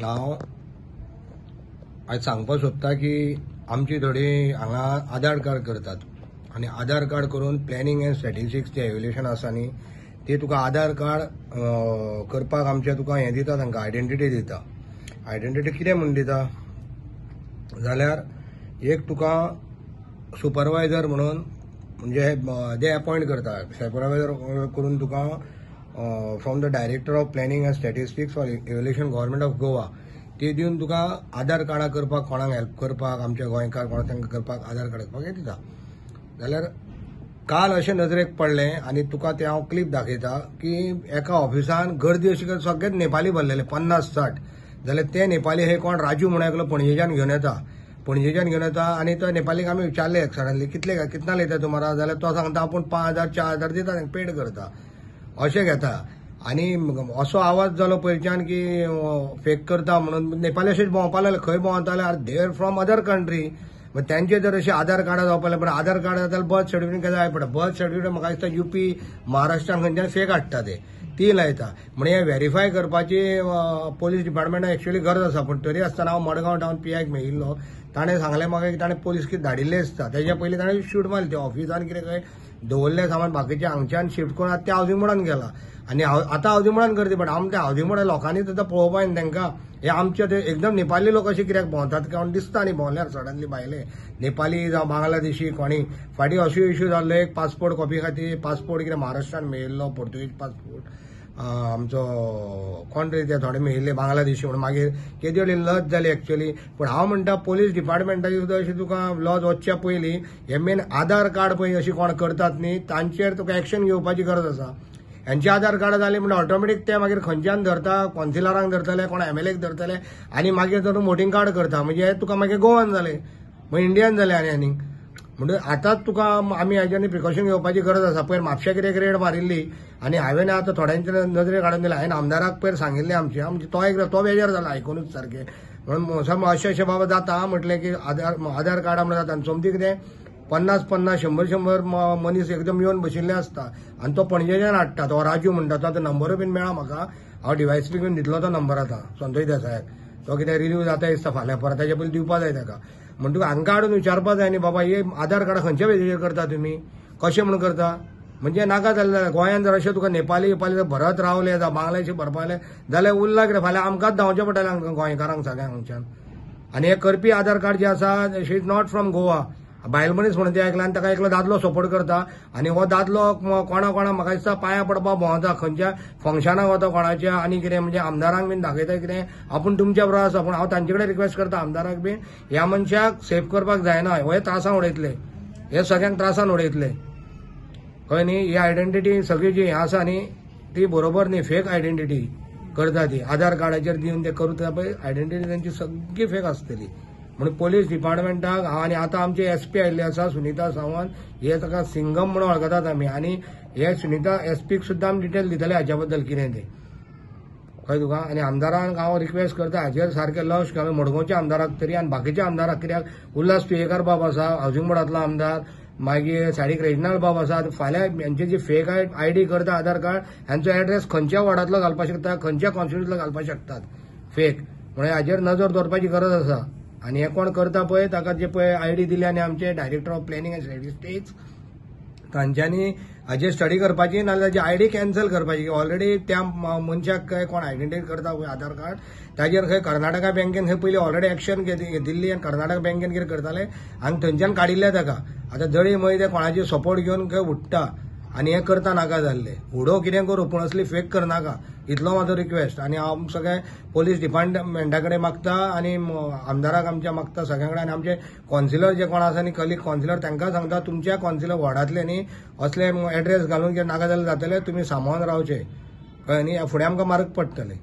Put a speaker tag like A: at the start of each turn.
A: हांव आयज सांगपाक सोदता की आमची थोडी हांगा आधार कार्ड करतात आनी आधार कार्ड करून प्लॅनिंग अँड स्टॅटिस्टिक्स जें एव्हल्युएशन आसा न्ही ते तुका आधार कार्ड करपाक आमचें तुका हें दिता, तांकां आयडेंटिटी दिता. आयडेंटिटी कितें म्हूण दिता जाल्यार एक तुका सुपरवायजर म्हणून म्हणजे ते अपॉयंट करता. सुपरवायजर करून तुका from the director of planning and statistics for evaluation government of Goa ते दिवन तुका आधार कार्डां करपाक कोणाक हेल्प करपाक आमच्या गोंयकार कोणाक तांकां करपाक आधार कार्ड करपाक हें दिता. जाल्यार काल अशें नजरेक पडलें आनी तुका तें हांव क्लिप दाखयता की एका ऑफिसान गर्दी अशी सगळेच नेपाली भरलेले 50-60. जाल्यार ते नेपाली हे कोण राजू म्हणून एकलो पणजेच्यान घेवन येता, पणजेच्यान घेवन येता आनी तो नेपालीक आमी विचारले सडनली कितले कितना लेता तुम्हारा, जाल्यार तो सांगता आपूण 5,000 4,000 दिता, पेड करता अशें घेता. आनी असो आवाज जालो पयरच्यान की फेक करता म्हणून नेपाली अशेंच भोंवपाक लागले. खंय भोंवताले, are there from other country. मग त्यांचे जर अशें आधार कार्डां जावपाक लागलें, पण आधार कार्ड जाता जाल्यार बर्थ सर्टिफिकेट जाय पडटा. बर्थ सर्टिफिकेट म्हाका दिसता युपी महाराष्ट्रान खंयच्यान फेक हाडटा ते ती लायता. म्हण हें व्हेरीफाय करपाची पोलीस डिपार्टमेंटाक एक्चुअली गरज आसा. पूण तरी आसतना हांव मडगांव टावन पी आयक मेळिल्लो, ताणें सांगलें म्हाका की ताणें पोलीस कितें धाडिल्लें आसता. तेज्या पयलीं ताणें शूट मारली ते ऑफिसान कितें खंय दवरलें सामान बाकीचें हांगच्यान शिफ्ट करून आतां ते हावजींग बोर्डान गेला. आनी आतां हावजींग बोर्डान गर्दी, पण आमकां हावजींग बोर्डा लोकांनी सुद्दां पळोवपाक जाय तांकां. हे आमचे ते एकदम नेपाली लोक अशे कित्याक भोंवतात कारण दिसता न्ही भोंवल्यार सडनली भायले नेपाली जावं बांगलादेशी कोणी. फाटीं अश्यो इश्यू जाल्लो एक पासपोर्ट कॉपी खातीर पासपोर्ट कितें महाराष्ट्रान मेळिल्लो पोर्तुगीज पासपोर्ट आमचो कोण तरी ते थोडे मेळिल्ले बांगलादेशी म्हणून मागीर केदी व्हडली लज जाली एक्चुअली. पूण हांव म्हणटा पोलीस डिपार्टमेंटाची सुद्दां अशी तुका लज वचच्या पयलीं हे मेन आधार कार्ड पळय अशी कोण करतात न्ही तांचेर तुका एक्शन घेवपाची गरज आसा. हेंचे आधार कार्ड जाले म्हणटा ऑटोमॅटीक ते मागीर खंयच्यान धरता, कौन्सिलरांक धरतले, कोण एमएलएक धरतले आनी मागीर धरून वोटींग कार्ड करता. म्हणजे तुका मागीर गोवन जाले, मागीर इंडियन जाले आनी आनी म्हणून आतांच तुका आमी हाज्यानी प्रिकॉशन घेवपाची गरज आसा. पयर म्हापश्या कितें रेड मारिल्ली आनी हांवें आतां थोड्यांच्या नजरेक हाडून दिलें. हांवें आमदाराक पयर सांगिल्लें आमचे, म्हणजे तो एक तो बेजार जाला आयकुनूच सारकें. म्हणून अशें अशें बाबा जाता म्हटलें की आधार कार्डा म्हणून जाता. आनी सोमती कितें 50-50 100-100 मनीस एकदम येवन बशिल्ले आसता आनी तो पणजेच्यान हाडटा. तो राजू म्हणटा, तो आतां नंबरूय बीन मेळ्ळा म्हाका, हांव डिवायस बीन दितलो तो नंबर आतां संतोष देसायाक. तो कितें रिलीव जाता दिसता फाल्यां परत, ताजे पयलीं दिवपा जाय ताका. म्हण तुका हांकां हाडून विचारपा जाय न्ही बाबा हे आधार कार्ड खंयच्या बेजीचेर करता तुमी, कशें म्हूण करता. म्हणजे नाका जालें गोंयान जर अशें तुका नेपाली बिपाली भरत रावले जावं बांगलादेशी भरपा लागले जाल्यार उरला कितें, फाल्यां आमकांच धांवचें पडटलें गोंयकारांक सगळ्यांक हांगच्यान. आनी हे करपी आधार कार्ड जे आसा she is not from Goa, बायल मनीस म्हणून ते आयकलां आनी ताका एकलो दादलो सपोर्ट करता. आनी हो दादलो कोणा कोणा म्हाका दिसता पांयां पडपाक भोंवता, खंयच्या फंक्शनाक वता कोणाच्या आनी कितें म्हणजे आमदारांक बीन दाखयता कितें आपूण तुमच्या बरोबर आसा. पूण हांव तांचे कडेन रिक्वेस्ट करता आमदाराक बीन ह्या मनशाक सेफ करपाक जायना, हे त्रासान उडयतले, हे सगळ्यांक त्रासान उडयतले. कळ्ळें न्ही, ही आयडेंटिटी सगळी जी हें आसा न्ही ती बरोबर न्ही, फेक आयडेंटिटी करता ती. आधार कार्डाचेर दिवन ते करता पळय आयडेंटिटी तांची सगळी फेक आसतली. म्हणून पोलीस डिपार्टमेंटाक आनी आतां आमचे एस पी आयिल्ले आसा सुनीता सावंत, हे ताका सिंगम म्हणून वळखतात आमी. आनी हे सुनीता एस पीक सुद्दां आमी डिटेल दितले हाच्या बद्दल कितें तें, कळ्ळें तुका. आनी आमदारांक हांव रिक्वेस्ट करता हाजेर सारकें लक्ष घालून मडगांवच्या आमदाराक तरी आनी बाकीच्या आमदाराक, कित्याक उल्हास तुयेकर बाब आसा हावजींग बोर्डांतलो आमदार, मागीर सायडीक रेजिनाल्ड बाब आसा. फाल्यां हेंचे जे फेक I D करता आधार कार्ड हेंचो एड्रेस खंयच्या वॉर्डांतलो घालपाक शकता, खंयच्या कॉन्स्टिट्युएन्सींतलो घालपाक शकतात फेक. म्हणून हाजेर नजर दवरपाची गरज आसा. आनी हे कोण करता पळय ताका जे पळय I D दिली आनी आमचे director of planning and statistics तांच्यांनी हाजेर स्टडी करपाची, नाजाल्यार ताची I D cancel करपाची. ऑलरेडी त्या मनशाक खंय कोण आयडेंटिटी करता पळय आधार कार्ड ताजेर खंय कर्नाटका बँकेन खंय पयलीं ऑलरेडी एक्शन घेतिल्ली आनी कर्नाटका बँकेन कितें करताले आनी थंयच्यान काडिल्लें ताका. आतां जळी मळी ते कोणाची सपोर्ट घेवन खंय उडटा आनी हें करता नाका जाल्लें. उडो कितें करूं पूण असली फेक करनाका, इतलो म्हाजो रिक्वेस्ट. आनी हांव सगळे पोलीस डिपार्टमेंटा कडेन मागता आनी आमदाराक आमच्या मागता सगळ्यां कडेन. आनी आमचे कौन्सिलर जे कोण आसा न्ही कलीग कौन्सिलर तांकां सांगता तुमच्या कौन्सिलर वॉर्डांतले न्ही असले एड्रेस घालून कितें नाका जाल्यार जातले, तुमी सांबाळून रावचे, कळ्ळें न्ही, फुडें आमकां मार्ग पडटले.